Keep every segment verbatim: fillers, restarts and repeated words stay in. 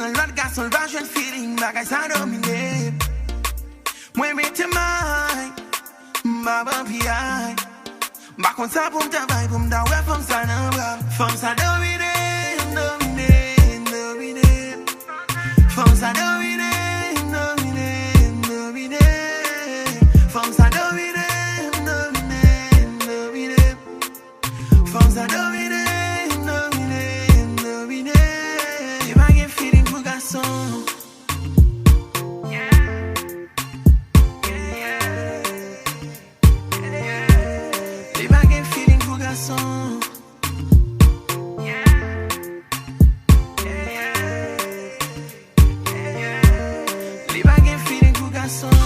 Lòt gason l pa jwenn feeling, bagay sa domine. Mwen mete may, m pa pran piyay. M pa konn sa pou m ta bay, pou m ta wè fanm sa nan bra m. Fanm sa domine, domine, domine. Fanm sa domine, domine, domine. Fanm sa domine, domine, domine. Fanm sa domine, domine, domine. Li pa gen feeling pou gason. Li pa gen feeling pou gason. Li pa gen feeling pou gason.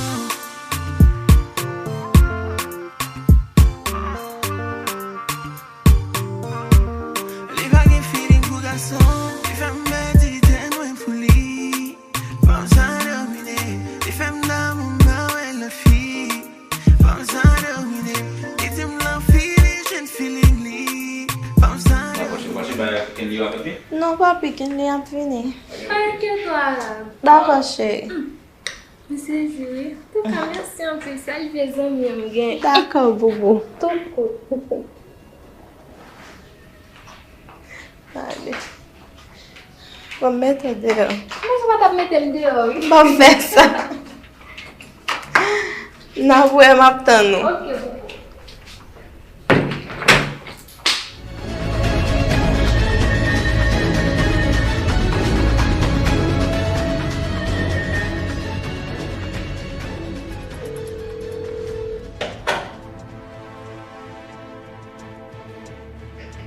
Li pa gen feeling pou gason. Li fè m pèdi tèt mwen pou li. Fanm sa domine. Li fè m damou, m pa wè lòt fi. Fanm sa domine. Li di m l anvi li jwenn feeling li. Fanm sa domine. Mache, mache, bay Kenley ap vini? Non, papi, Kenley ap vini. Ay, ke twa la. Dakò, cheri. M sezi wi. Antouka, mèsi anpil. Salye zanmi an m gen. Dakò, boubou. Tout kout. Ale. Bon, m mete w deyò. Mwen sa pa t ap mete m deyò wi. Bon, fè sa. N ap wè, m ap tann ou. Ok, boubou.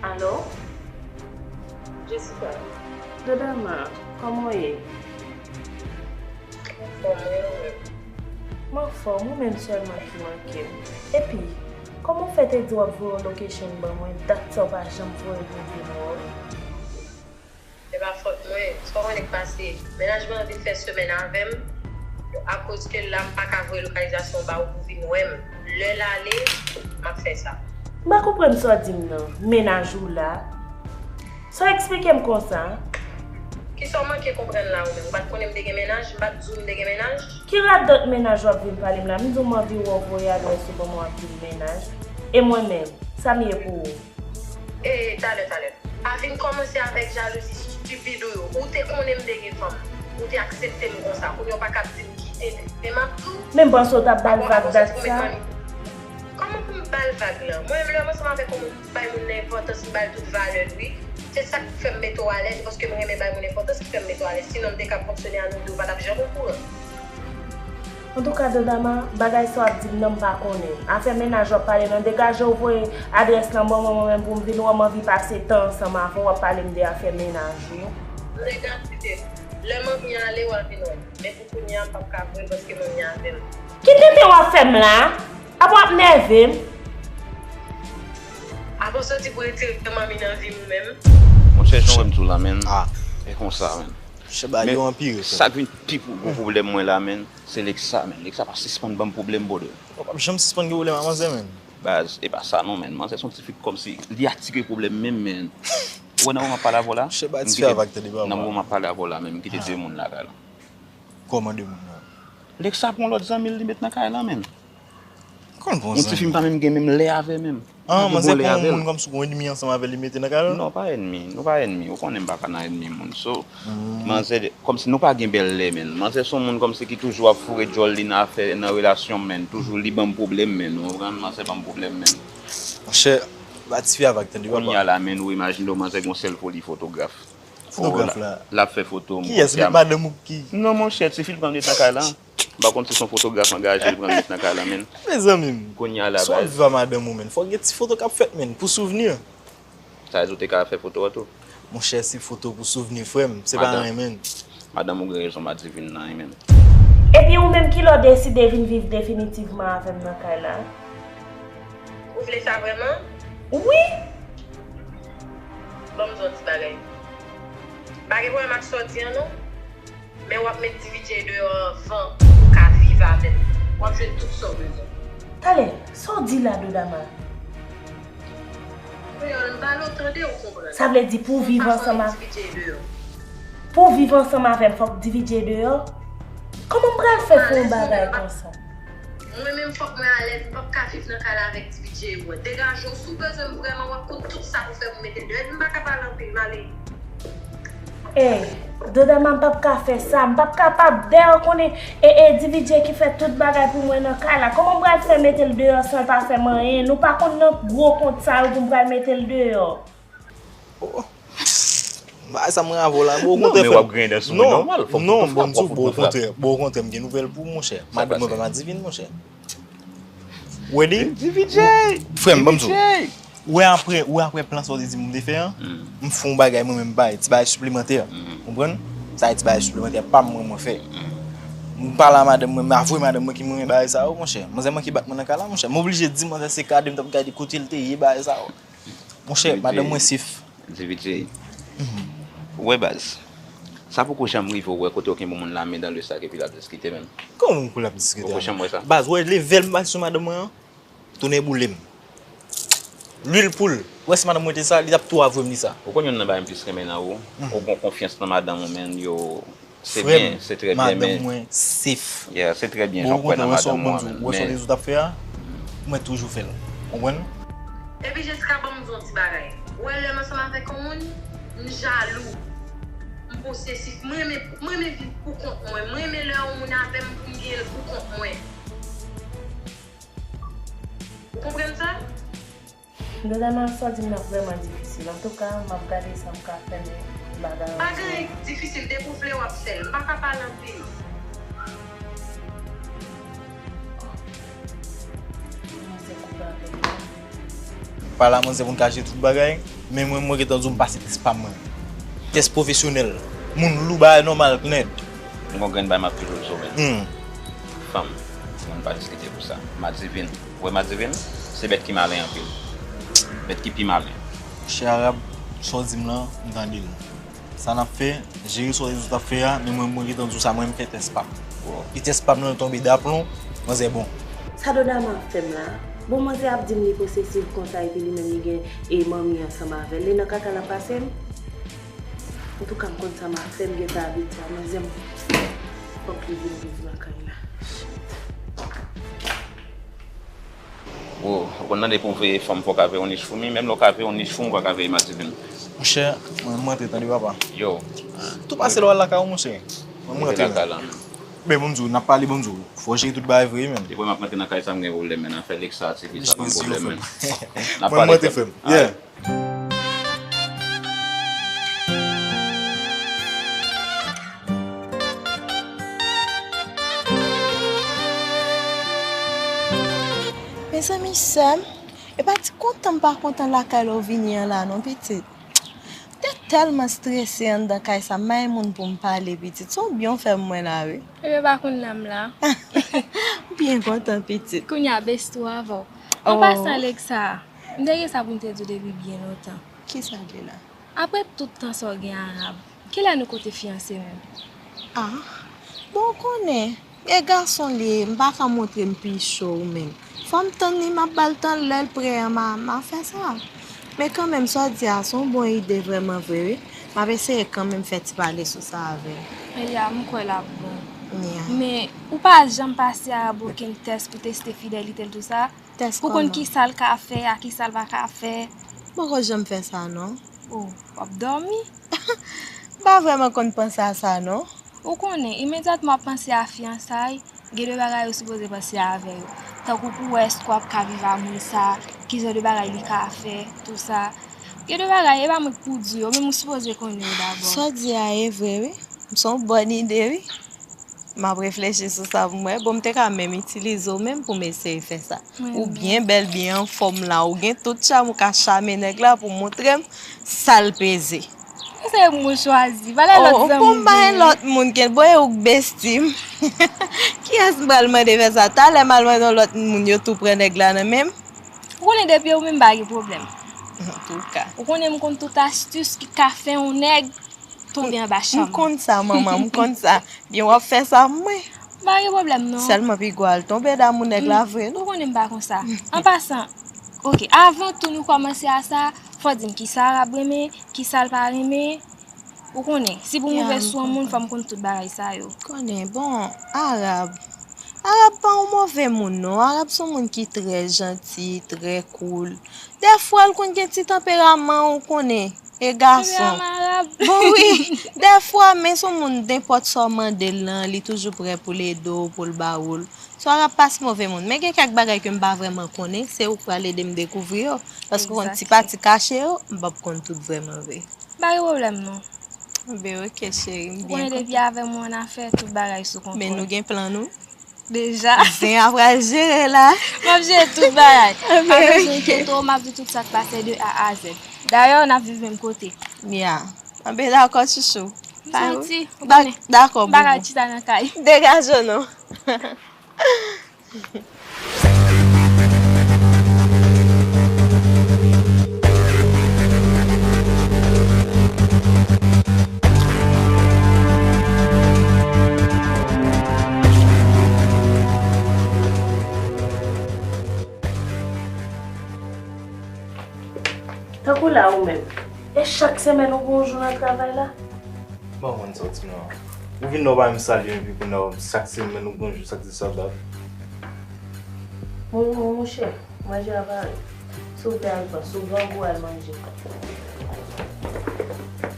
Alo? Jessica. Dodama, kòman w ye? Mwen anfòm, wi, ou menm? M anfòm, ou menm sèlman ki manke m. Epi, kòman w fè te di w ap voye yon location ban mwen, dat sa w pa janm voye pou m vin wè w? Se pa fòt mwen, sa w konnen k pase? Mennaj mwen an vin fè semèn avè m, akoz ke la m pa ka voye lokalizasyon ba ou pou vin wè m. Lè l ale, m ap fè sa. M pa konprann sa w di m nan, mennaj ou la. Sa w eksplike m konsa? Kisa w manke konprann la ou menm? Ou pa t konnen m te gen mennaj? M pa t di w m te gen mennaj? Ki radòt mennaj w ap vin pale m la? M di w m anvi wè w voye adrès ou ban mwen w ap di m mennaj. E mwen menm, sa m ye pou ou? E, talè, talè. Pa vin kòmanse avèk jalouzi stipid ou yo. Ou te konnen m te gen fanm. Ou te aksepte m konsa. Kounye a w pa ka ap di m kite m. Men m ap di w. Men m panse w t ap ba l vag dat sa. Kòman pou m ba l vag lan? Mwen menm lè m ansanm avèk yon moun, m bay moun nan enpòtans, m ba l tout valè l wi. Se sa k fè m mete w alèz, paske m renmen bay moun enpòtans ki fè m mete w alèz. Sinon m te ka ap fonksyone a nou de, w pa t ap janm okouran. Antouka, Dodama, bagay sa w ap di m nan, m pa konnen. Afè mennaj w ap pale nan, degaje w voye adrès lan ban mwen, mwen menm pou m vin wè, m anvi pase tan ansanm avè w, w ap pale m de afè mennaj ou. Negati, lè manmi ale, w a vin wè m. Men pou kounye a, m p ap ka voye l paske manmi avè m. Ki tenten w ap fè m la? Apa w ap nève m? Apa w soti pou retire manmi nan vi m ou menm? Monchè, jan w wè m di w la, menn. Ah. E konsa, menn. Monchè, bagay yo anpire, frè. Sa k vin pi gwo pwoblèm mwen la, menn, se Lexa, menn. Lexa pa sispann ban m pwoblèm, brother. Ou p ap janm sispann gen pwoblèm ak manzè, menn. Baz, e pa sa non, menn. Manzè se yon ti fi kòmsi li atire pwoblèm menm, menn. Ou wè nan moman m ap pale avè w la? Monchè, bay ti fi a vag tande, papa. Nan moman m ap pale avè w la, menn, m kite de moun lakay la. Kòman de moun nan? Lexa pran lòt zanmi l, li met nan kay lan, menn. Kòman pran zanmi? Yon ti fi m pa menm gen menm lè avè l menm. Ah, manzè pran yon moun kòmsi w gon ènmi ansanm avè l, li mete nan kay la? Non, pa ènmi, nou pa ènmi. Ou konnen m pa ka nan ènmi moun. So, manzè, kòmsi nou pa gen bèl lè, menn. Manzè se yon moun kòmsi ki toujou ap foure djòl li nan afè, nan relasyon m, menn. Toujou li ban m pwoblèm, menn. Ou konprann? Manzè ban m pwoblèm, menn. Monchè, ba tifi a vag tande, papa. Kounye a la, menn, ou imajine w, manzè gon sèl foli fotograf. Fotograf la. L ap fè foto m. Kiyès? Met madanm ou ki? Non, monchè, tifi l pran l met nan kay la. M pa konn si se yon fotograf angaje l pran l met nan kay la, menn. Mezanmi m. Kounye a la, baz. Si w ap viv ak madanm ou, menn, fòk gen ti foto k ap fèt, menn, pou souvni. Sa vle di w te ka fè foto a tou? Monchè, se foto pou souvni, frè m. Se pa anyen, menn. Madanm ou gen rezon, pa di vin nan, menn. Epi ou menm, kilè w deside vin viv definitivman avè m nan kay la? Ou vle sa vrèman? Wi! Ban m di w yon ti bagay. Pa gen pwoblèm ak sa w di an non. Men w ap met D V J deyò anvan pou w ka viv avè m. W ap jwenn tout sa w bezwen. Talè, sa w di la, Dodama? Kreyòl, m pale w tande, ou konprann. Sa vle di pou w viv ansanm ak... Fason w met D V J deyò. Pou w viv ansanm avè m, fòk D V J deyò? Kòman m pral fè pou yon bagay konsa? Mwen menm, fòk mwen alèz, m p ap ka viv nan kay la avèk D V J. Degaje w, si w bezwen m vrèman, w ap konn tout sa pou fè pou mete l deyò. Epi m pa ka pale anpil, m ale. Ey, Dodama, m p ap ka fè sa. M p ap kapab. Dayè, w konnen, e, e D V J ki fè tout bagay pou mwen nan kay la. Kòman m pral fè mete l deyò san l pa fè m anyen? Nou pa konn nan gwo kont sa yo pou m pral mete l deyò. Oh. Bagay sa mwen avè w la. Bon, non, okontrè, men w ap griyen dan sou mwen nòmal. Fòk ou fout frape, fòk ou fout frape. Bon, okontrè, m gen nouvèl pou ou, monchè. Madanm mwen pa m adivinye, monchè. Ready? D V J! Frè m, ban m di w. Ou wè apre, ou wè apre plan sa w te di m te fè an? M fè yon bagay mwen menm, m bay ti bagay siplemantè. Konprann? Sa e ti bagay siplemantè pa m mwen mwen fè. M pale a madanm mwen, m avwe madanm mwen ki mwen bagay sa yo, monchè. Manzè manke bat mwen nan kay la, monchè. M oblije di manzè se kade m t ap gade kote l te ye bagay sa yo. Monchè, madanm mwen sif. D V J. Ou wè baz, sa poko janm rive w wè kote okenn moun la men dan le sak epi l ap diskite menm. Kòman pou l ap diskite? Poko janm wè sa. Baz, ou wè level m bay sou madanm mwen an? Tounen boule m. Lwil poul. Ou wè si madanm mwen te sa, li t ap tou avwe m li sa. Ou konn youn nan bagay m plis renmen nan ou? Ou gon konfyans nan madanm ou, men yo Se byen, se trè byen, men madanm mwen sif. Yeah, se trè byen jan w kwè nan madanm ou an, men. Ou wè sa w te di w t ap fè a? Mwen toujou fè l. Konprann? Epi Jessica, ban m di w yon ti bagay. Ou wè lè m ansanm avèk yon moun, m jalou. M posesif. M renmen, m renmen viv pou kont mwen. M renmen lè yon moun avè m pou m gen l pou kont mwen. Ou konprann sa? Dodama, sa w di m nan vrèman difisil. Antouka, m ap gade sa m ka fè, men bagay yo. Pa gen anyen ki difisil, depi w vle w ap fè l. M pa ka pale anpil. Manzè koupe avè m. Pale a manzè pou n ka jere tout bagay, men mwen, mwen gentan di w m pase tès pa m mwen. Tès pwofesyonèl. Moun lou bagay nòmal nèt. M gon grenn bagay m ap toujou di w, men. Fanm, moun pa diskite pou sa. Madivin. Ou wè madivin, se bèt ki malen anpil. Bèt ki pi malen. Monchè Arab, sa w di m lan, m tande l. Sa n ap fè, jere sa w di w t ap fè a, men mwen, mwen gentan di w sa, mwen, m fè tès pa m. Epi tès pa m lan tonbe daplon, manzè bon. Sa Dodama ap fè m la? Bon, manzè ap di m li posesif konsa, epi li menm li gen e manmi ansanm avè l. Li nan kaka l ap pase m? Antouka, m konn sa m ap fè, m gentan abitye a manzè m. Fòk li vin viv lakay la. Shit. Wo, ou konn tande pou veye fanm fò w ka veye yon nich foumi, menm lè w ka veye yon nich foumi, ou pa ka veye madivin. Monchè, mwen, mwen antre tande papa. Yo. Tou pase lè w al lakay ou, monchè. Mwen, mwen antre. Mete lakay la. Men bon, m di w, n ap pale, bon, m di w, fò w jere tout bagay vre, men. Depi m ap rantre nan kay sa, m gen pwoblèm, men. Afè Lexa, ti fi sa, pa m pwoblèm, men. N ap pale, frè m. Yeah. Mezanmi, sè m, e pa ti kontan m pa kontan lakay la w vini an la non, pitit. M te tèlman strese anndan kay sa, m pa gen moun pou m pale, pitit. Se w byen w fè m wè la, wi. Ebyen, pa konn la m la. M byen kontan, pitit. Kounye a, besti w avè w. An pasan, Lexa, m te gen sa pou m te di w depi byen lontan. Kisa l ye la? Apre tout tan sa w gen Arab, kilè nou konte fiyanse menm? Ah, bon, w konnen, e gason l ye, m pa ka montre m pi cho ou menm. Fò m tann li, m ap ba l tan, lè l prè an, m a, m a fè sa. Men kanmenm, sa w di a, se yon bon ide vrèman vre, wi. M ap eseye kanmenm fè ti pale sou sa avè l. Eya, m kwè l ap bon. Yeah. Men, ou pa janm pase Arab okenn tès pou teste fidelite l, tou sa? Tès kòman? Pou konn kisa l ka fè, a kisa l pa ka fè. M poko janm fè sa, non. Oh, w ap dòmi? M pa vrèman konn panse a sa, non. Ou konnen, imedyatman w ap panse a fiyansay, gen de bagay ou sipoze panse avè yo. Tankou pou w wè èske w ap ka viv a moun sa, ki jan de bagay li ka fè, tou sa. Gen de bagay, e pa mwen k pou di yo, men ou sipoze konnen yo dabò. Sa w di a ye vre, wi. Se yon bòn ide, wi. M ap reflechi sou sa pou m wè. Bon, m te ka menm itilize w menm pou m eseye fè sa. Ou byen bèl, byen anfòm la. Ou gen tout cham, ou ka chame nèg la pou montre m sa l peze. Se mwen chwazi, pa lè lòt zanmi. Oh, bon, m pa gen lòt moun ke, bon, e ou k besti m. Kiyès m pral mande fè sa? Talè m al mande yon lòt moun, yo tou pran nèg la nan men m. Ou konnen depi ou menm pa gen pwoblèm. Antouka. Ou konnen m konn tout astis ki ka fè yon nèg tonbe anba cham. M konn sa, manman, m konn sa. Byen w ap fè sa pou mwen. Pa gen pwoblèm, non. Sèlman piga w al tonbe damou nèg la vre, non? Ou konnen m pa konsa. An pasan, oke, avan tou nou kòmanse a sa, fò w di m kisa Arab renmen, kisa l pa renmen. Ou konnen, si pou m ouvè sou yon moun, fò m konn tout bagay sa yo. Konnen, bon, Arab. Arab pa yon move moun, non. Arab se yon moun ki trè janti, trè cool. Dèfwa, l konn gen ti tanperaman, ou konnen, e gason. Tanperaman Arab. Bon, wi. Dèfwa, men se yon moun, nenpòt sa w mande l lan, li toujou prè pou l ede w, pou l ba ou l. So, Arab pa se move moun. Men gen kèk bagay ke m pa vrèman konnen, se ou k pral ede m dekouvri yo. Paske w konn ti pati kache yo, m p ap konn tout vrèman vre. Pa gen pwoblèm non. Enben, oke, cheri, m byen kontan. Ou konnen depi avè m ou annafè, tout bagay sou kontwòl. Men nou gen plan nou. Deja. Zen a pral jere la. M ap jere tout bagay. Enben, oke. Pa bezwen enkyete w, m ap di tout sa k pase de A a Z. Dayè, n ap viv menm kote. Ya. Enben, dakò, chouchou. M santi, ou konnen. Dakò, boubou. M pa ka chita nan kay. Degaje w non. Tankou la ou menm, e chak semèn ou gon jou nan travay la? M pa konn sa w di m nan. Ou vin la w pa menm salye m epi kounye a chak semèn ou gon jou, chak di sa w ap. Mon, mon, monchè, manje a pare. Si w vle al pran, si w grangou al manje.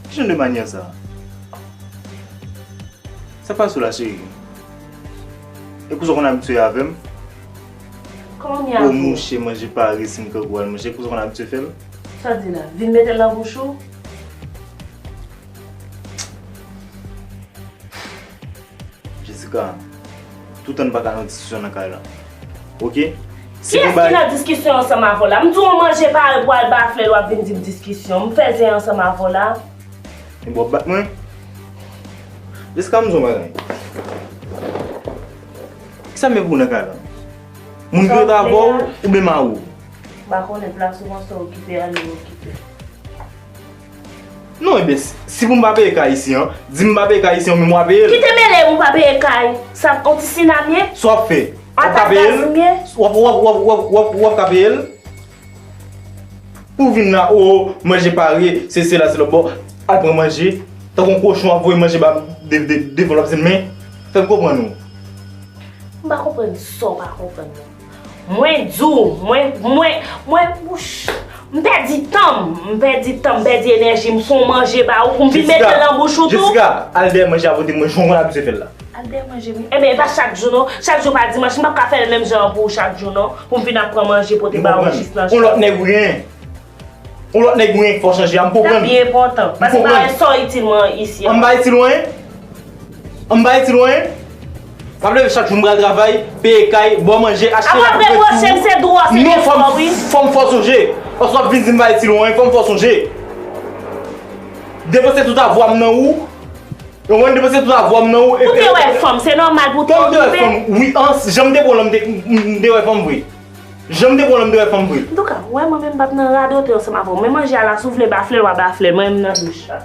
Ki jan de manyè sa? Sa pase w la cheri? E konsa w konn abitye avè m? Kòman m ye avè w? O monchè, manje pare, si m grangou al manje, e konsa w konn abitye fè l? Sa w di la? Vin mete l nan bouch ou? Jessica, toutan n pa ka nan diskisyon nan kay la. Oke? Kiyès ki nan diskisyon ansanm avè w la? M di w manje pare pou al bafle l, w ap vin di m diskisyon. M fè zen ansanm avè w la. Enben w ap bat mwen? Jessica, m di w yon bagay. Kisa m ye pou w nan kay la? Moun ki rete avè w oubyen mari w? M pa konnen, plas ou panse w okipe, ale w okipe. Non, ebyen, si, si pou m pa peye kay isi an, di m pa peye kay isi an, men mwen peye l. Kite mele m ou pa peye kay. Sa yon ti sinam ye? Sa w ap fè? W ap ka peye l? W ap, w ap, w ap, w ap, w ap, w ap ka peye l? Pou vin la, o, manje pare, se, se la, se lòt bò. Al pran manje. Tankou yon kochon w ap voye manje ba m de, de, devan l w ap di m men. Fè m konprann ou. M pa konprann sa w pa konprann non. Mwen di w, mwen, mwen, mwen, wouch, m pèdi tan m, m pèdi tan m, m pèdi enèji m, fè w manje ba ou, pou m vin mete l nan bouch ou tou. Jessica, al dèyè manje a pote mwen, jan w konn abitye fè l la. Al dèyè manje m. Ebyen, e pa chak jou non. Chak jou pa dimanch, m p ap ka fè l menm jan an pou ou chak jou non. Pou m vin ap pran manje pote ba ou jis nan chay. Yon lòt nèg ou genyen. Yon lòt nèg ou genyen k fè w chanje a, m konprann. Sa byen enpòtan. Paske m pa wè sa w itil mwen isi a. An m pa itil ou anyen? An m pa itil ou anyen? M ap leve chak jou m pral travay, peye kay, ba w manje, achte laptòp pou ou. Ap ap repwoche m, se dwa w se defo wi. Non, fò m, fò m fè w sonje. Paske w ap vin di m pa itil ou anyen, fò m fè w sonje. Depanse tout avwa m nan ou. Ou konprann, depanse tout avwa m nan ou. Ou te wè fanm, se nòmal pou w te okipe. Fanm te wè fanm, wi, an, jan m te pran w lan m te, m te wè fanm vre. Jan m te pran w lan m te wè fanm vre. Antouka, ou wè mwen menm m p ap nan radote ansanm avè w. Men manje a la, si w vle bafle l, w a bafle l. Mwen menm nan douch la.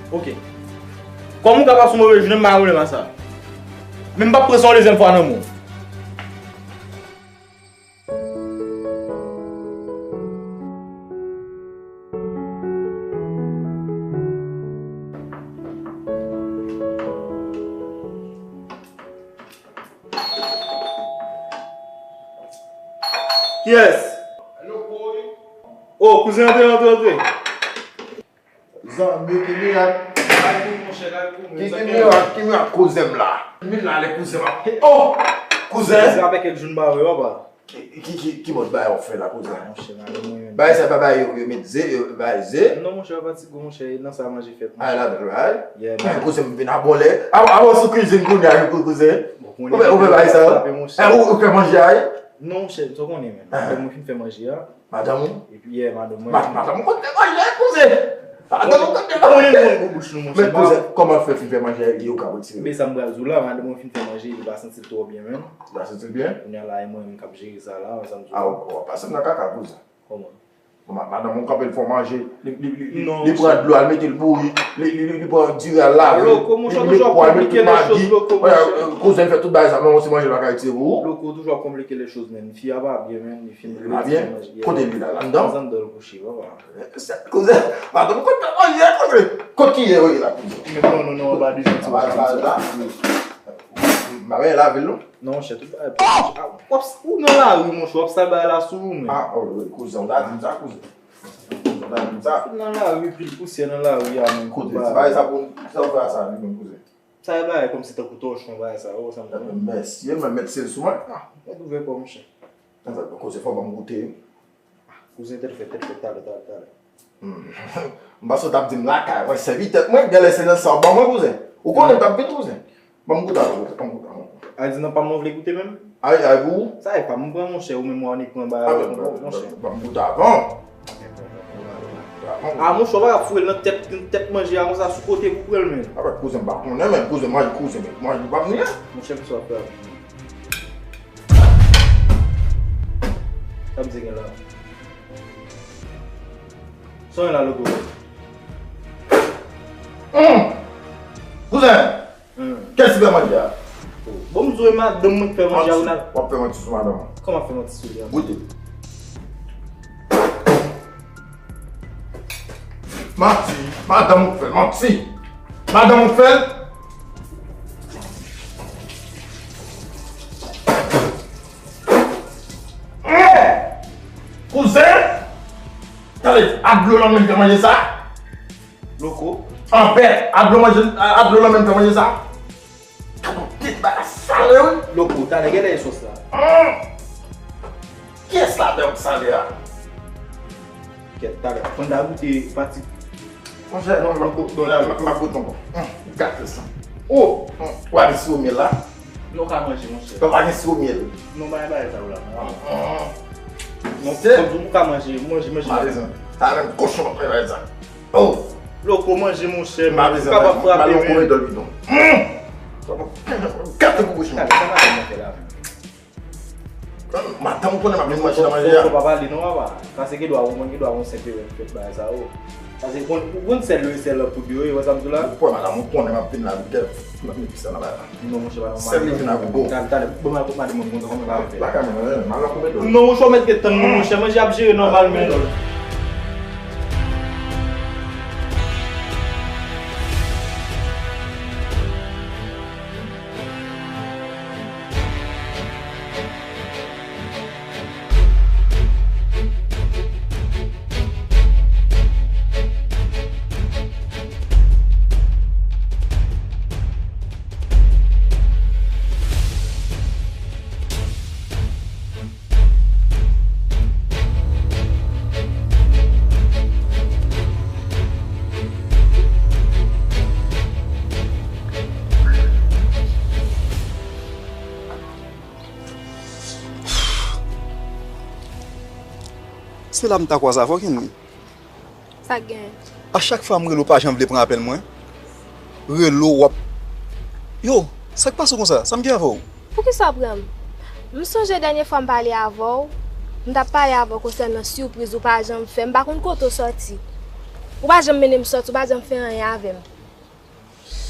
Oke. Kòm ou ka pase yon move jounen, m pa gen pwoblèm a sa. Men m p ap pran sa yon dezyèm fwa nan men w. Kiyès? Oh, kouzen, antre, antre, antre. Zanmi, ki mirak? Ki, ki mirak, ki mirak kouzen m la? Vin la, ale kouzen m ap. Oh! Kouzen! Sa fè kèk jou m pa wè w, papa. Ki, ki, ki, ki mòd bagay w ap fè la, kouzen? Monchè, madanm mwen menm. Bagay sa pa bagay yo, yo met ze, yo bay ze? Non, monchè, pa fatige, monchè, e nan sa manje fèt, monchè. Ay, la, la, la. Yeah, man. Kouzen m vin abòne. A, a, ou sou kizin kounye a, kou-, kouzen. Bon, ou fè, ou fè bagay sa yo? Ou, ou fè manje a, wi? Non, monchè, sa w konnen, men. Apre mwen fin fè manje a. Madanm ou? Epi, yeah, madanm mwen. Ma-, madanm ou konn fè manje, kouzen. Madanm ou konn fè manje. Ou konnen nou gon gwo bouch nou, monchè. Men kouzen, kòman l fè fin fè manje, li ou ka retire? Men sa m pral di w la, madanm mwen fin fè manje, li pa santi l twò byen menm. Li pa santi l byen? Kounye a la, e mwen menm k ap jere sa la, sa m di w. A, w, w ap pase m nan kaka, kouzen. Kòman? Ma- Madanm ou kanpe, l fè w manje, li, li, li, li, li pran dlo, al mete l bouri, li, li, li, li pran diri, al lave, li, li met pwa, li met tout magi. Kouzen fè tout bagay sa, men ou se manje l pa ka retire pou ou. Loko, ou toujou ap konplike lè choz, men. Fi a pa byen, men. Li fin pa byen. Kote li la, la anndan? Anndan l kouche, papa. Kouzen, madanm, kot manje a, kouzen? Kot ki ye, wi, la, kouzen? Met non, non, non, anba de jan ti machin sa. M pa lave l, non. Non, monchè, tout bagay. W ap, ou nan lari, monchè, w ap sal bagay la sou ou menm. Ah, oh, wi, kouzen, ou ta di m sa, kouzen. Ou ta di m sa. Tout nan lari, pil pousyè nan lari a menm. Kote, ti bagay sa pou, sa ou fè a sa, li menm, kouzen? Sa e bagay kòmsi tankou tòchon, bagay sa, oh, sa m konnen. Mèsi, mwen mèt sel sou mwen. Ah, mèt ouvè kò, monchè. Sa fè kouzen fò ban m goute. Kouzen tèt fèt, tèt fèt, talè, talè, talè. Hmm. M panse w t ap di m lakay mwen, sèvitè mwen, genlè se nan sa w ban mwen, kouzen. Ou konnen m t ap vin, kouzen. Ban m goute avan, kouzen, ban m goute avan. A di nan pa m ou vle goute menm? Ay, ay, pou ou? Sa e pa m pran, monchè, ou menm ou annik pran bagay ou, monchè. Ban m goute avan. A, monchè, ou pa ka foure l nan tèt, tèt manje a konsa sou kote pou pran l menm. Apa, kouzen, m pa konnen, men kouzen, manje, kouzen, men manje pa m li a. Monchè, kisa w ap fè a? Sa m di gen la? Sa w gen la, Loko? Hum! Kouzen! Hum. Kiyès ki fè manje a? Bon, m di w e madanm mwen ki fè manje a, ou nan. W ap fè manti sou madanm mwen. Kòman fè manti sou li a? Goute. Manti. Madanm ou k fè l. Manti. Madanm ou k fè l. Kouzen! Tande, ak dlo nan men m fè manje sa? Loko. Anbèt, ak dlo manje, ak dlo nan men m fè manje sa? Gade yon tèt bagay sale, wi. Loko, talè, gade sòs la. Hum! Kiyès ladan k sale a? Kèt, talè. Fò n ta goute pati. Monchè, non, m ap goute, non, la, m ap goute ankò. Hum, gate sa. Oh! Hum, w a gen siwo myèl la? Non, w ka manje, monchè. Ou pa gen siwo myèl? Non, bay bagay sa yo la, non. Hum, hum. Non, se kòm ou ka manje, manje, manje. Malezan. Sa menm kochon ap fè bagay sa. Oh! Loko, manje, monchè, men ou kapab frape, men. Hum! Gate pou bouch mwen. Talè, sa pa fè manje la. Madanm ou konnen m ap vin manje nan manje a. Fò pa pale non, papa. Paske gen dwa ou, gen dwa ou senp erè ki fèt bagay sa yo. Paske ou konn, ou konn sèl yo e sèl poud yo ye, wè sa m di w la? Ou kwè madanm ou konnen m ap vin la, li te met epis nan bagay la. Non, monchè, pa nòmal. Sèl li vin ak gwo. Talè, talè, bon, m al kòmande madanm mwen kòman l ap fè. Lakay mwen, non, m al nan koupe dlo. Non, monchè, ou mèt ret tann mwen, monchè, manje ap jere nòmalman. Se la m ta kwè sa, fòk in ri. Sa k genyen? A chak fwa m rele w, w pa janm vle pran apèl mwen. Rele w, w ap, yo, sa k pase w konsa? Sa m gen avè w? Poukisa w pran m? M sonje dènye fwa m pale avè w, m t ap pale avè w konsènan sipriz ou pa janm fè m. M pa konn kote w sòti. Ou pa janm mennen m sòti, ou pa janm fè anyen avè m.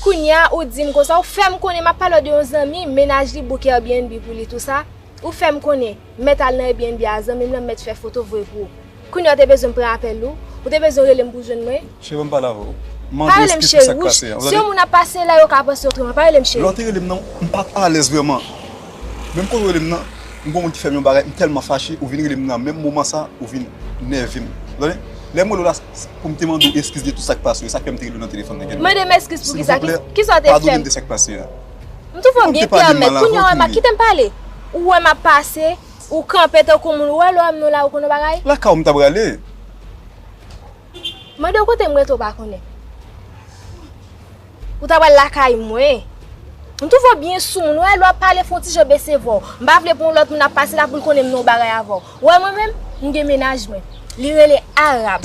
Kounye a, ou di m konsa, ou fè m konnen, m ap pale w de yon zanmi, mennaj li book Airbnb pou li, tou sa. Ou fè m konnen, mèt al nan Airbnb a, zanmi m nan mèt fè foto voye pou ou. Kounye a, ou te bezwen m pran apèl ou, ou te bezwen rele m pou jwenn mwen. Cheri, ban m pale avè w. Pa rele m cheri, wouch. Si yon moun ap pase la, yo ka panse otreman. Pa rele m cheri. Lè w te rele m nan, m pa t alèz vrèman. Menm kote w rele m nan, m gon moun ki fè m yon bagay, m tèlman fache, ou vin rele m nan menm moman sa, ou vin nève m. Tande? Lè m rele w la, s- s- pou m te mande w eskiz de tout sa k pase yo, sa k fè m te rele w nan telefòn nan. Mande m eskiz pou kisa? Silvouplè, kisa w te fè m? Padone m de sa k pase a. M twouve w byen pèmèt. Kounye a, w wè m ap kite m pale. Ou wè m ap pase, ou kanpe tankou moun, ou wè lè w wè m nan lari, ou konn yon bagay? Lakay ou m ta prale. Mande w kote m rete, w pa konnen. Ou ta pral lakay mwen. M twouve w byen soumoun, w wè, lè w ap pale, fè yon ti jan bese vwa w. M pa vle pou yon lòt moun ap pase la pou l konnen m nan yon bagay avè w. W wè mwen menm, m gen mennaj mwen. Li rele Arab.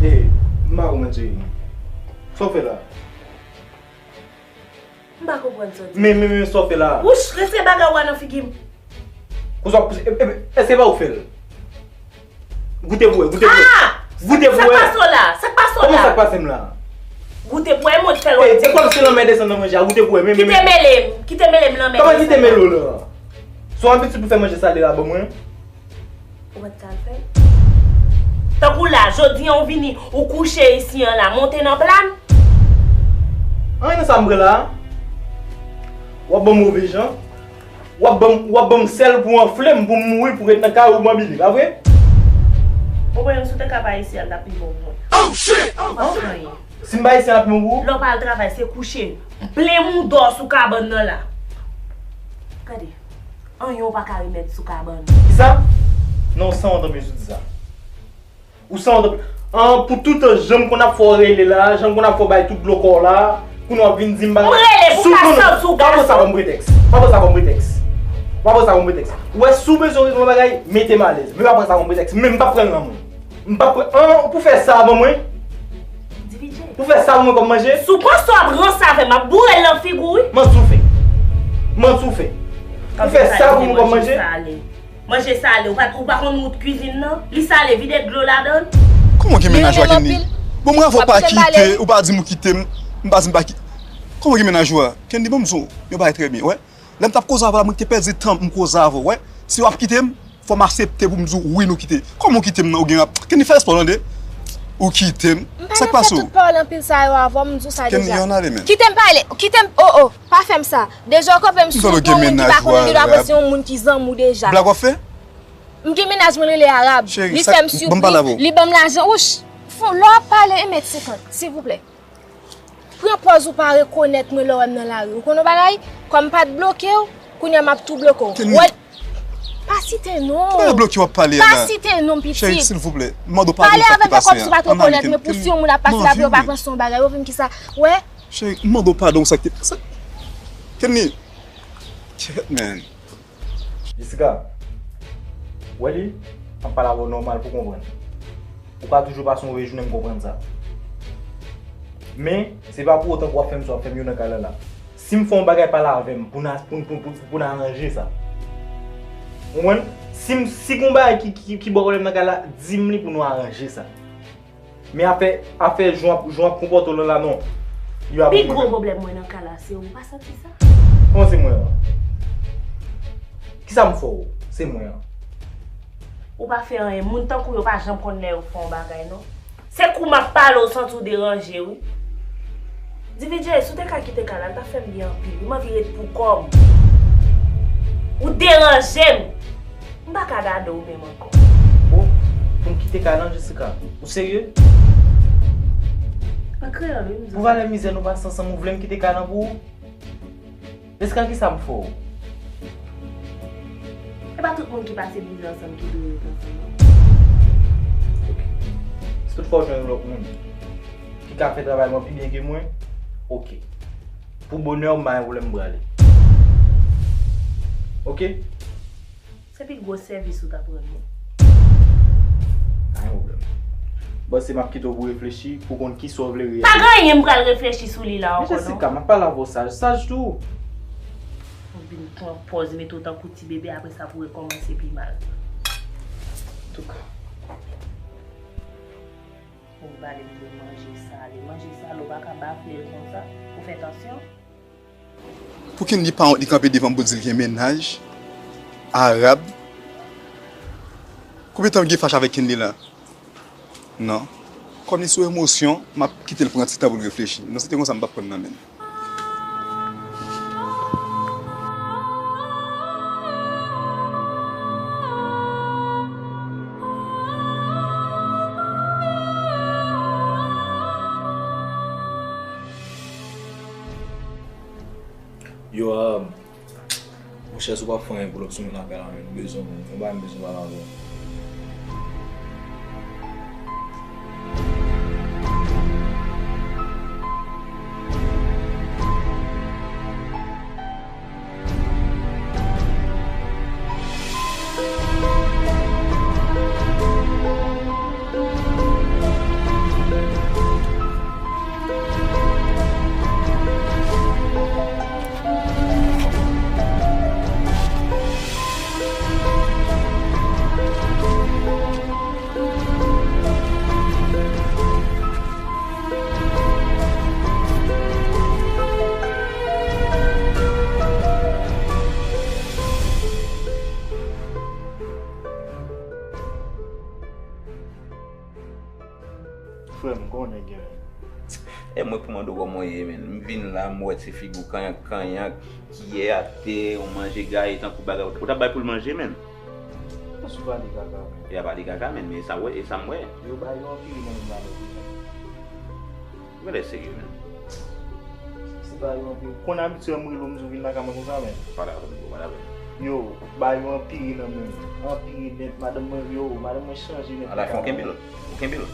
Ey, m pa konprann cheri. Sa w fè la? M pa konprann sa w di. Men, men, men, sa w fè la? Wouch, retire bagay ou a nan figi m. Konsa w ap pouse, e, e, èske se pa ou k fè l? Goute pou wè, goute pou wè. Ah! Goute pou wè. Sa k pase w la? Sa k pase w la? Kòman sa k pase m la? Goute pou wè, mwen fè l wè. E kòm se lanmè desann nan manje a, goute pou wè. Men, men, kite mele m, kite mele m lanmè. Kòman kite mele w la? Se yon abitid pou fè manje sale la ban mwen. Ou mèt sa l fè. Tankou la, jodi a ou vini, ou kouche isi an la, monte nan pla m. Anyen nan sa m pran la. W ap ban m move jan. W ap ban m, w ap ban m sèl pou w anfle m, pou m mouri, pou ret nan kay ou banbile, pa vre? Ou konnen si w te ka pa isi a, l t ap pi bon pou mwen. Oh shit! Ou p ap fè anyen. Si m pa isi a, l ap pi bon pou ou? Lè w pa al travay, se kouche. Plen mouda w sou kabann nan la. Gade. Anyen w pa ka remèt sou kabann. Kisa? Non, san wont anpil si w di sa. Ou san wont anpil. An, pou toutan, jan m konn ap fè w rele la, jan m konn ap fè w bay tout dlo kò w la, kounye a w ap vin di m bagay. M rele pou pa sot sou gason. Pa pran sa kòm pretèks. Pa pran sa kòm pretèks. Pa pran sa kòm pretèks. Ou wè, si w bezwen regle yon bagay, mete m alèz. Men pa pran sa kòm pretèks. Men m p ap pran l nan men w. M p ap pran, an, pou fè sa ban mwen. Divije. Pou fè sa ban mwen kòm manje. Si w panse w ap ranse avè m, m ap boure l nan figi w, wi. Manti w fè. Manti w fè. Pou fè sa pou mwen kòm manje. Manje sale, ou pa, ou pa konn wout kwizin nan? Li sale, vide dlo ladan l. Kòman gen mennaj ou ak Kenny? Bon, mwen avè w pa kite, ou pa di m ou kite m, m pa di m pa kite. Kòman gen mennaj ou a? Kenny, ban m di w yon bagay trè byen, wè. Lè m t ap koze avè w la, mwen ki te pèdi tan m koze avè w, wè. Si w ap kite m, fò m aksepte pou m di w wi nou kite. Kòman w kite m nan, ou gen ap, Kenny, fè espò tande. Ou kite m. Sa k pase w? M pa nan fè tout pawòl anpil sa yo avè w, m di w sa deja. Kenny, ann ale, men. Kite m pale, kite m, oh, oh, pa fè m sa. Deja w kanpe m sou yon gwo moun ki pa konn m, li dwa panse yon moun ki zanmi w deja. Blag w ap fè? M gen mennaj mwen rele Arab. Li fè m sipriz, li ban m lajan. Wouch, fon, lè w ap pale, e mèt senkant, silvouplè. Pran pòz ou pa rekonèt mwen lè w wè m nan lari. Ou konn yon bagay? Kòm m pa t bloke w, kounye a m ap tou bloke w. Wè, pa site non. Ki bagay bloke w ap pale a la? Pa site non, pitit. Cheri, silvouplè, m mande w padon pou sa k te pase a. Pale avè m kòmsi w pa t rekonèt mwen, pou si yon moun ap pase lavi, w pa panse yon bagay, ou vin kisa? Wè. Cheri, m mande w padon pou sa k te, sa, Kenny. Shit, man. Jessica, wè li, m ap pale avè w nòmal pou konprann. Ou ka toujou pase yon move jounen, m konprann sa. Men, se pa pou otan ke w ap fè m sa w ap fè m yo nan kay la la. Si m fè yon bagay, pale avè m pou n a, pou, pou, pou, pou n aranje sa. Ou konprann? Si m, si gen yon bagay ki, ki, ki ba w pwoblèm nan kay la, di m li pou nou aranje sa. Men afè, afè jan w ap, jan w ap konpòte w lan la, non. Yo ap. Pi gwo pwoblèm mwen nan kay la, se ou, ou pa santi sa? Kòman se mwen an? Kisa m fè w? Se mwen an. Ou pa fè anyen. Moun tankou w yo pa janm konn lè yo fè yon bagay, non. Se kou m ap pale, w santi w deranje, wi. Divije, si w te ka kite kay la, l t ap fè m byen anpil. Wi, m anvi ret pou kò m. Ou deranje m. M pa ka gade w menm ankò. O, pou m kite kay lan, Jessica? Ou serye? An kreyòl, wi, m di w. Pou valè mizè nou pase ansanm, ou vle m kite kay lan pou ou? Jessica, kisa m fè w? E pa tout moun ki pase mizè ansanm ki dwe ret ansanm, non. Ok. Si toutfwa w jwenn yon lòt moun ki ka fè travay mwen pi byen ke mwen, ok. Pou bonè w, m pa gen pwoblèm, m prale. Ok? Se pi gwo sèvis ou t ap rann mwen. Pa gen pwoblèm. Bon, se m ap kite w pou w reflechi, pou w konn kisa w vle reyèlman. Pa gen anyen m pral reflechi sou li la ankò, non. Men Jessica, m ap pale avè w saj, saj tou. Ou vin pran pòz, mete w tankou ti bebe, apre sa pou rekòmanse pi mal. Antouka. Ou pale m de manje sale. Manje sale, ou pa ka bafle l konsa pou fè tansyon. Pou Kenny pa wont, li kanpe devan m pou di l gen mennaj, Arab. Konbyen tan m gen fache avèk Kenny la? Non. Kòm li sou emosyon, m ap kite l pran ti tan pou l reflechi. Non, se te konsa m p ap pran l nan men l. Yo, um, monchè, si w pa fè anyen pou l, w ap sou mwen lakay la, men m bezwen w, gen yon bagay m bezwen pale avè w. E mwen pou mande w kòman w ye, menn. M vin la, m wè ti figi w kanyank, kanyank, kiyè atè, ou manje gaye tankou bagay. Ou t ap bay pou l manje, menn. Ou sou pale kaka, menn. E a pale kaka, menn, men e sa w wè, e sa m wè. Yo ba yo anpil nan menm la, menn. Ou genlè serye, menn. Se ba yo anpil. Konn abitye m rele w, m di w vin lakay mwen konsa, menn. Pale avè m, bro, pale avè m. Yo, ba yo anpil nan menm. Anpil nèt, madanm mwen, yo, madanm mwen chanje nèt. Ala fè w kenbe l. Ou kenbe l.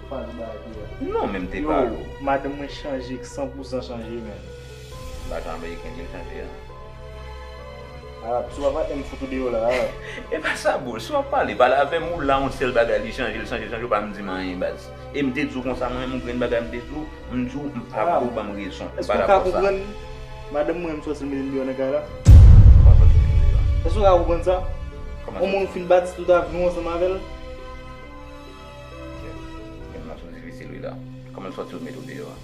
Pale bagay pou yo. Non, men m te pale w. Yo, madanm mwen chanje, san pou san chanje, menn. Lajan ameriken li chanje a. Arab, si w pa patnè m fout ou deyò la, Arab. E pa sa, bro. Si w ap pale, pale avè m, ou la, yon sèl bagay, li chanje, li chanje, li chanje, ou pa menm di m anyen, baz. E m te di w konsa, mwen menm, yon grenn bagay m te di w, m di w, m pa vle w ban m rezon. M pa dakò sa. Èske w ka konprann? Madanm mwen, m sòti l mete m deyò nan kay la. Kòman sòti l mete m deyò? Èske w ka konprann sa? Kòman sòti? Yon moun ou fin bati tout avi w ansanm avè l. Kèt, m ap sou difisil, wi, la. Kòman l sòti l mete w deyò a?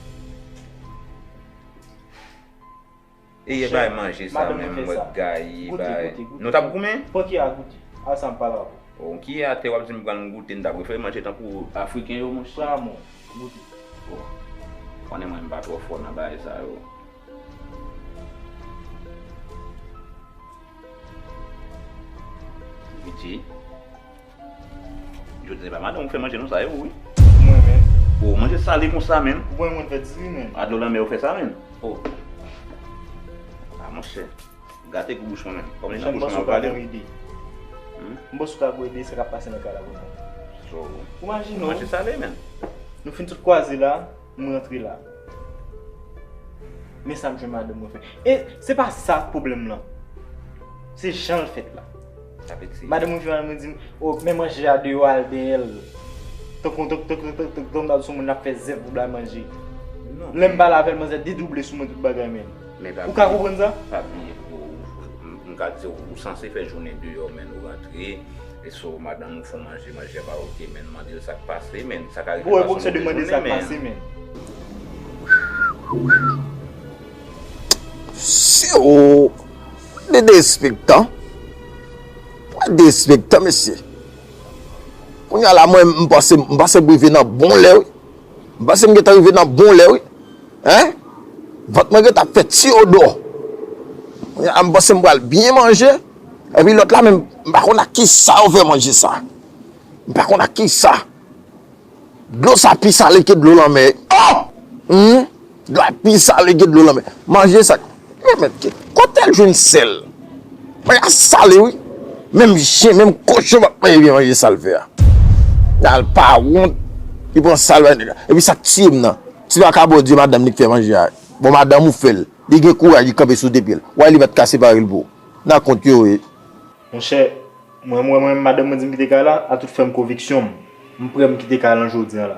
E yè bay manje sa menm, mwen gaye bay. Goute, goute, goute. Nou t ap goumen? Pran kiyè a goute. A sa m pale avè w. Oh, kiyè atè w ap di m pran l m goute, m ta prefere manje tankou Afriken yo, monchè. Pran mwen, goute. Oh. Konnen mwen m pa twò fò nan bagay sa yo. Viti. Jodi se pa madanm ou fè manje non sa yo, wi. Mwen menm. Oh, manje sale konsa, menn. Ou wè mwen fè diri, menn. A dlo lanmè ou fè sa, menn. Oh. Ah, monchè. Gate gou bouch mwen, menn. Kòm li nan bouch mwen, ap pale. Hmm? M panse w ka gou ede sa k ap pase nan kay la pou mwen. So, ou imajine w. Manje sale, menn. Nou fin tout kwaze la. M rantre la. Men sa m jwenn madanm mwen fè. E se pa sa k pwoblèm lan. Se jan l fèt la. Sa vle di? Madanm mwen vin, madanm mwen di m, "O, men manje a deyò al dèyè l." Tankou, tankou, tankou, tankou, tankou, tankou m ta di se yon moun l ap fè zèb pou bay manje. Non, lè m pale avè l, manzè dedouble sou mwen tout bagay, men. Men pa bliye. Ou ka konprann sa? Pa bliye, bro, m, m ka di w, ou sanse fè jounen deyò, men ou rantre. E so madanm ou fè w manje, manje a pa oke, men mande l sa k pase, men sa ka rive pase w move jounen, men. Ou wè pwofesè de mande sa k pase, men. Se ou de derespektan. Pwen derespektan, mesye. Kounye a la, mwen, m panse, m panse m rive nan bon lè, wi. M panse m gentan rive nan bon lè, wi. Hein? Vant mwen gentan ap fè ti odò. Kounye a, m panse m pral byen manje. Epi lòt la, menm, m pa konn ak ki sa yo fè manje sa. M pa konn ak ki sa. Dlo sa pi sale ke dlo lanmè. Oh! Hmm? Dlo a pi sale ke dlo lanmè. Manje sa. Men, men, ki, kote l jwenn sèl? Manje a sale, wi. Menm chen, menm kochon p ap manje byen manje sa l fè a. Al pa wont, li pran sa l bay nèg la. Epi sa k tiye m nan, se pa ka Bondye madanm li k fè manje a. Bon, madanm ou fè l. Li gen kouraj, li kanpe sou de pye l. Wè li pa t ka separe l pou ou. Nan kont yo, wi. Monchè, mwen, mwen, mwen, madanm mwen di m kite kay la, a tout fèm konviksyon m, m prè m kite kay lan jodi a la.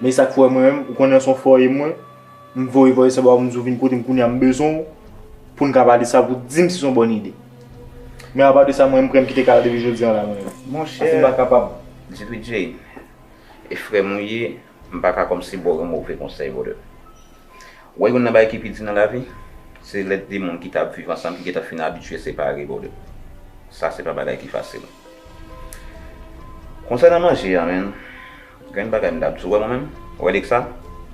Men sa k fè w wè mwen menm, ou konnen se yon fòye mwen, m voye voye sa ba w, m di w vin kote m kounye a, m bezwen w, pou n ka pale sa, pou w di m si se yon bòn ide. Men apa de sa, mwen, m prè m kite kay la depi jodi a la, mwen menm. Monchè, paske m pa kapab. J P J, e frè m ou ye, m pa ka kòmsi ba w yon move konsèy, brother. Ou wè youn nan bagay ki pi di nan lavi, se lè de moun ki t ap viv ansanm ki gentan fin abitye separe, brother. Sa se pa bagay ki fasil. Konsènan manje a, menn, gen yon bagay m t ap di w, wè mwen menm, ou wè Lexa,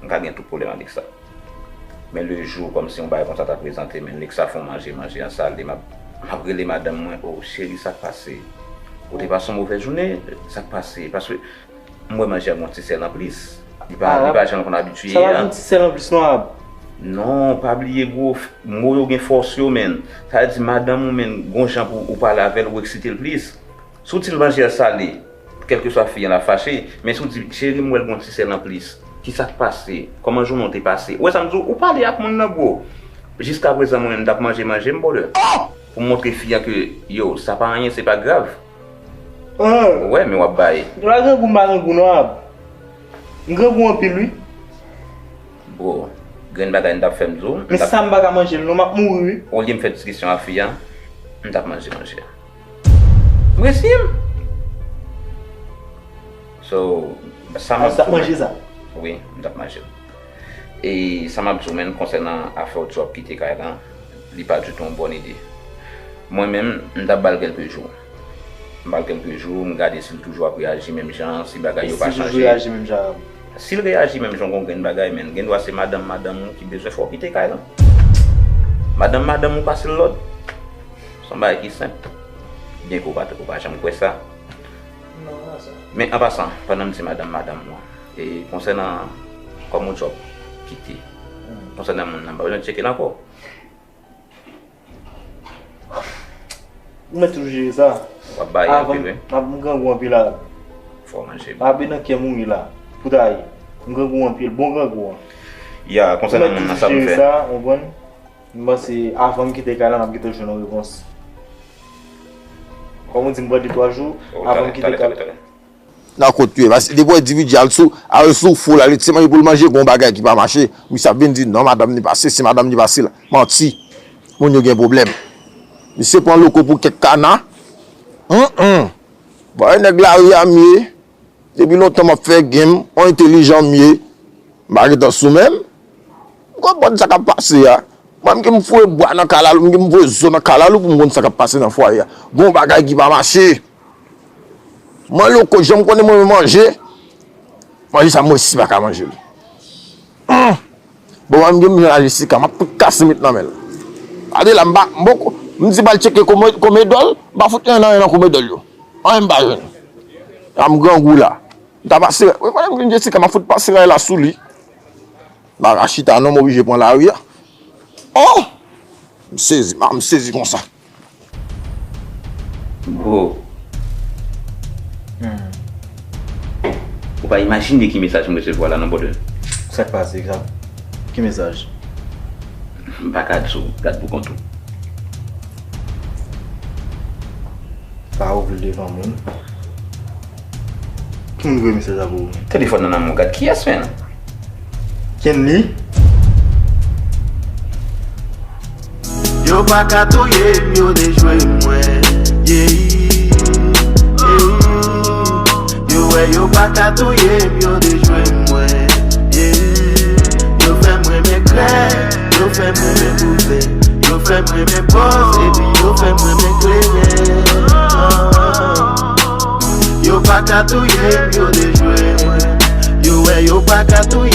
m ka gen tout pwoblèm ak Lexa. Men le jou, kòmsi yon bagay konsa ta prezante, menn, Lexa fè yon manje, manje an sale, m ap, m ap rele madanm mwen, "O, cheri, sa k pase? Ou te pase yon movèz jounen? Sa k pase?" Paske m wè manje a gen yon ti sèl anplis. Li pa, li pa jan l konn abitye a. Sa pa gen ti sèl anplis non, Ab. Non, pa bliye, bro, mo yo gen fòs yo, menn. Sa vle di madanm ou, menn, gon jan pou ou pale avè l, ou eksite l plis. Si w di l manje a sale, kèlkeswa fi an ap fache, men si w di, "Cheri, m wè l gen yon ti sèl anplis. Kisa k pase? Kòman jounen w te pase?" Ou wè sa m di w? Ou pale ak moun nan, bro. Jiskaprezan, mwen menm, m t ap manje manje m, brother. Pou m montre fi an ke, yo, sa pa anyen, se pa grav. Ou wè, men w ap bay. Dwa grangou m pa grangou non, Ab. M grangou anpil, wi. Bro, grenn bagay m t ap fè m di w. Men sa m pa ka manje l non, m ap mouri, wi. Olye m fè diskisyon ak fi a, m t ap manje manje a. M reziye m. So, sa m ap di w. A, w t ap manje sa? Wi, m t ap manje l. E sa m ap di w, menn, konsènan afè w di w ap kite kay la, li pa ditou yon bòn ide. Mwen menm, m t ap ba l kèlke jou. M ba l kèlke jou, m gade si l toujou ap reyaji menm jan, si bagay yo pa chanje. Si l toujou reyaji menm jan. Si l reyaji menm jan, gon grenn bagay, men gen dwa se madanm madanm ou ki bezwen fè w kite kay lan. Madanm madanm ou pase l lòd. Se yon bagay ki senp. Byen ke w pa, ou pa janm kwè sa. Men an pasan, pandan m di madanm madanm ou an, e konsènan kòm ou djòb kite, konsènan moun nan, m pa bezwen tcheke l ankò. Ou mèt toujou jere sa. W ap bay anpil wi. M grangou anpil la. Fò w manje. Abe nan kè m ou ye la. Pou ta ye. M grangou anpil. Bon grangou an. Ya, konsènan moun nan sa pou m fè. Ou mèt toujou jere sa, w konprann? M panse avan m kite kay la, m ap gentan jwenn yon repons. Kòm ou di m pran de twa jou, avan m kite kay la. Nan kote w ye, paske depi w wè endividi al sou, al sou fou la, li te manje pou l manje, gon bagay ki pa mache. Misye ap vin di non, madanm li pa sesi, madanm li pa sela. Manti. Moun yo gen pwoblèm. Misye pran loko pou kèk kana. Hum, hum. Bon, e nèg lari a m ye. Depi lontan m ap fè game, on entelijan m ye. M pa gentan sou menm. M konprann sa k ap pase a. Mwen m gen m foure bwa nan kalalou, m gen m voye zo nan kalalou pou m konn sa k ap pase nan fwaye a. Gon bagay ki pa mache. Mwen loko, jan m konnen mwen menm manje, manje sa mwen si pa ka manje li. Hum! Bon, mwen m gen m jwenn a Jessica, m ap fout kase met nan men l. Gade la, m pa, m poko, m di m al tcheke kome, komedòl, m pa fout anyen nan anyen nan komedòl yo. Anyen m pa jwenn. A m grangou la. M ta pase, wè konnen m gen Jessica, m ap fout pase ray la sou li. M pa ka chita non, m oblije pran lari a. Oh! M sezi, m sezi konsa. Bro. Ou pa imajine ki mesaj m resevwa la non brother. Sa k pase egzak? Ki mesaj? M pa ka di w, gad pou kont ou. Pa ouvri l devan moun. Ki moun voye mesaj la pou ou menm? Telefòn nan nan men w, gad kiyès menm? Kenly? Yo pa ka touye m, yo dejwe mwen. Yeah, yeah. Yo wè yo pa ka touye m, yo dejwe mwen. Yeah. Yo fè m renmen krèk, yo fè m renmen bouzè. Yo fè m renmen pòz, epi yo fè m renmen kleren. Yo pa ka touye m, yo dejwe mwen. Yo wè yo pa ka touye